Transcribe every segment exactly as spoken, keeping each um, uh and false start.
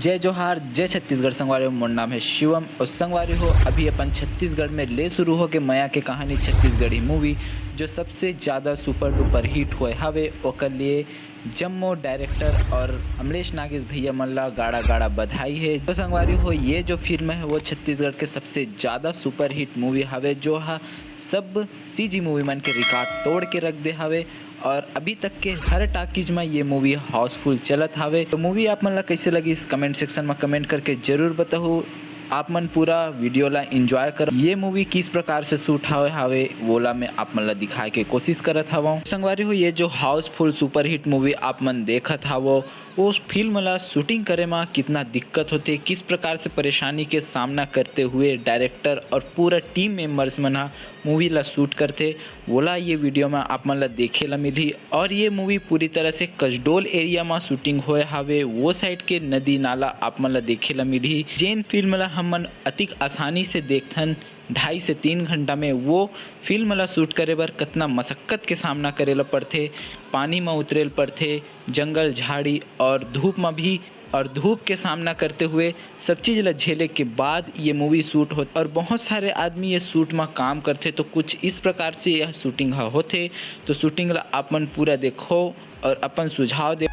जय जोहार, जय छत्तीसगढ़ संगवारी हो, मोर नाम है शिवम। और संगवारी हो, अभी अपन छत्तीसगढ़ में ले शुरू हो के मया के कहानी छत्तीसगढ़ी मूवी, जो सबसे ज़्यादा सुपर डुपर हिट होए हवे, ओकर लिए जम्मो डायरेक्टर और अमलेश नागेश भैया मन ला गाड़ा गाड़ा बधाई है। तो संगवारी हो, ये जो फिल्म है वो छत्तीसगढ़ के सबसे ज़्यादा सुपर हिट मूवी हवे, जो हा सब सीजी मूवी मन के रिकॉर्ड तोड़ के रख दे हवे। और अभी तक के हर टाकीज में ये मूवी हाउसफुल चलत हवे। तो मूवी आप मन ला कैसे लगी, इस कमेंट सेक्शन में कमेंट करके जरूर बताओ। आप मन पूरा वीडियो ला एंजॉय कर। ये मूवी किस प्रकार से शूट हवे हवे, वोला मैं आप मन ला दिखाए के कोशिश करत हवं। संगवारी हो, ये जो हाउसफुल सुपरहिट मूवी आप मन देखत हवो, वो फिल्म ला शूटिंग करे मा कितना दिक्कत होते, किस प्रकार से परेशानी के सामना करते हुए डायरेक्टर और पूरा टीम मेंबर्स मन हा मूवी ला शूट करथे, वोला ये वीडियो में आप मन ला देखे ला मिलही। और ये मूवी पूरी तरह से कसडोल एरिया में शूटिंग होए हावे, वो साइड के नदी नाला आप मन ला देखे ला मिलही। जेन फिल्म ला हमन अतिक आसानी से देखथन ढाई से तीन घंटा में, वो फिल्म ला शूट करे बर कतना मशक्कत के सामना करे ला पड़थे, पानी में उतरे ला पड़थे, जंगल झाड़ी और धूप में भी, और धूप के सामना करते हुए सब चीज़ ला झेले के बाद ये मूवी शूट होत। और बहुत सारे आदमी ये शूट में काम करथे, तो कुछ इस प्रकार से यह शूटिंग ह होथे। तो शूटिंग ला आप मन पूरा देखो और अपन सुझाव दे।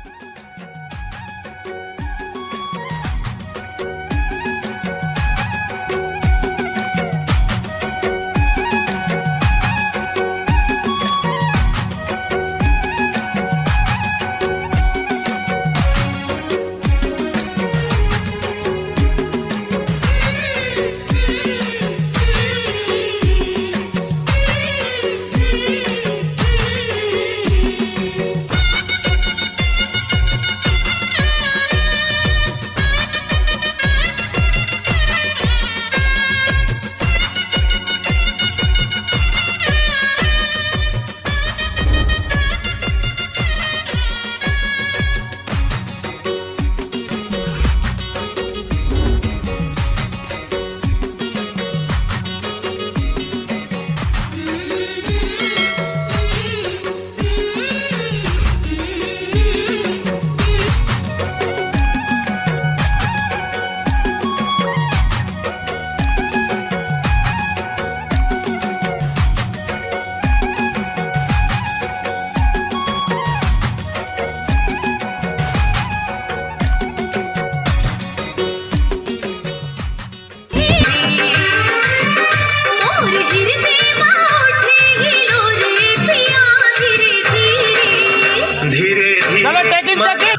धीरे धीरे चलो, taking, taking।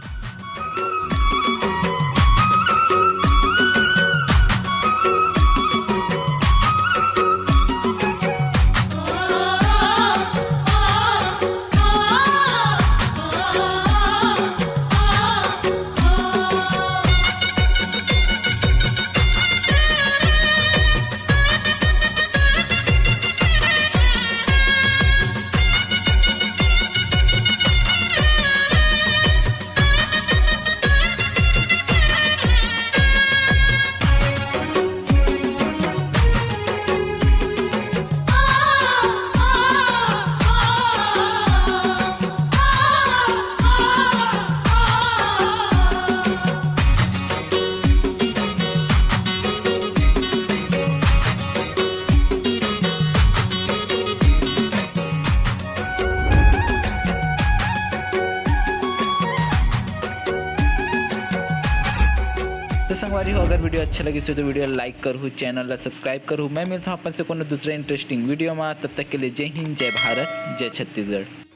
तो संगवारी हो, अगर वीडियो अच्छा लगिस हो तो वीडियो ला like करहू, चैनल ला सब्सक्राइब करहू। मैं मिलता हूँ अपन से कोनो दूसरे इंटरेस्टिंग वीडियो में। तब तक के लिए जय हिंद, जय भारत, जय छत्तीसगढ़।